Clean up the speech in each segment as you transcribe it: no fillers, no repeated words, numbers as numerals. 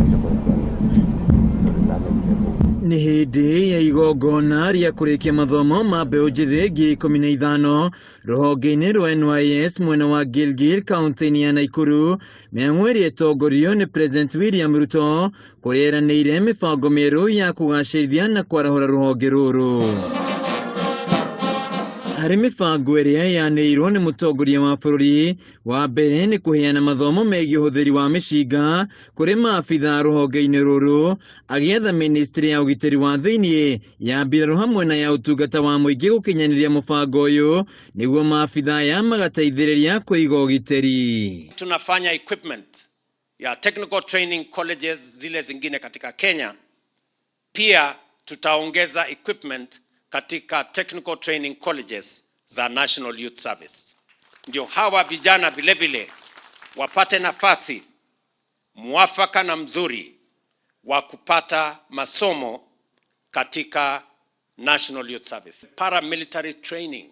Stori zake zimevuma. Nĩ hĩndĩ ya igongona rĩa kũrĩkia mathomo ma mbeũ njĩthĩ 15,000 rũhonge-inĩ rwa NYS mwena wa Gilgil kaunti-inĩ ya Naikuru, mĩhang'o ĩrĩa ĩtongorio nĩ President William Ruto kũrĩa eranĩire mĩbango mĩerũ ya kũgacĩrithia na kwarahũra rũhonge rũrũ. Harĩ mĩbango ĩrĩa yanĩrĩirwo nĩ mũtongoria wa bũrũri, wa mbere nĩ kũheana mathomo megiĩ ũhũthĩri wa mĩcinga kũrĩ maabitha rũhonge-inĩ rũrũ, agĩatha ministry ya ũgitĩri wa thĩinĩ ya mbirarũ hamwe na ya ũtungata wa mũingĩ gũkinyanĩria mũbango ũyũ nĩguo maabitha aya magateithĩrĩria kũiga ũgitĩri. Tunafanya equipment ya technical training colleges zile zingine katika Kenya. Pia tutaongeza equipment katika technical training colleges za National Youth Service, ndio hawa vijana vile vile wapate nafasi mwafaka na mzuri wa kupata masomo katika National Youth Service. Paramilitary training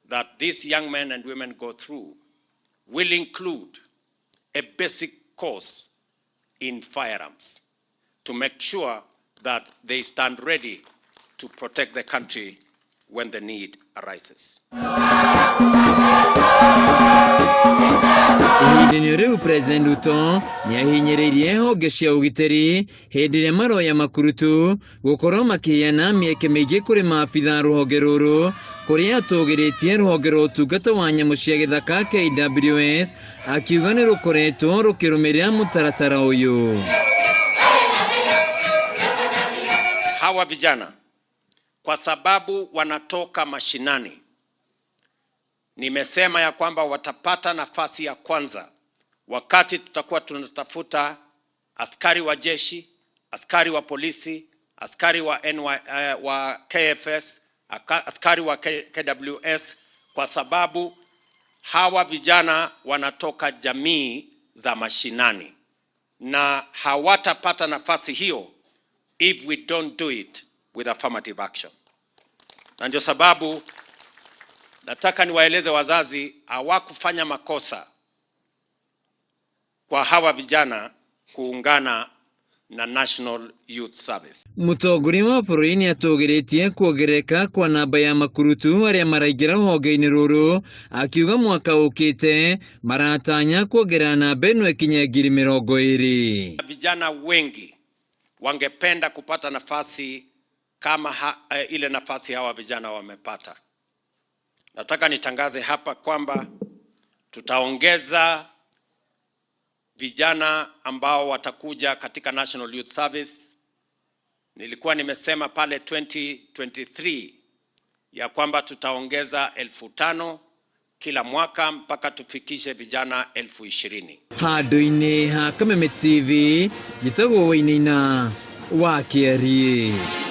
that these young men and women go through will include a basic course in firearms to make sure that they stand ready to protect the country when the need arises. Ihinda-inĩ rĩu President Ruto nĩahinyĩrĩirie honge cia ũgitĩri hĩndĩ ĩrĩa maroya makurutu gũkorwo makĩheana mĩeke mĩingĩ kũrĩ maabitha a rũhonge rũrũ kũrĩa atũgĩrĩtie rũhonge rwa ũtungata wa nyamũ cia gĩthaka KWS akiuga nĩ rũkoretwo rũkĩrũmĩrĩra mũtaratara ũyũ. Hawa vijana kwa sababu wanatoka mashinani, nimesema ya kwamba watapata nafasi ya kwanza wakati tutakuwa tunatafuta askari wa jeshi, askari wa polisi, askari wa NY, wa KFS, askari wa KWS, kwa sababu hawa vijana wanatoka jamii za mashinani na hawatapata nafasi hiyo if we don't do it with affirmative action. Na ndio sababu nataka niwaeleze wazazi hawakufanya makosa kwa hawa vijana kuungana na National Youth Service. Mũtongoria wa bũrũri nĩatũgĩrĩtie kuongerereka kwa namba ya makurutu arĩa maraingĩra rũhonge-inĩ rũrũ akiuga mwaka ũkĩte maratanya kuongerera namba ĩno ĩkinye 20,000. Vijana wengi wangependa kupata nafasi kama ile nafasi hawa vijana wamepata. Nataka nitangaze hapa kwamba tutaongeza vijana ambao watakuja katika National Youth Service. Nilikuwa nimesema pale 2023 ya kwamba tutaongeza 5,000 kila mwaka mpaka tufikishe vijana 20,000. Handũ-inĩ ha Kameme TV njĩtagwo Wainaina wa Kĩariĩ.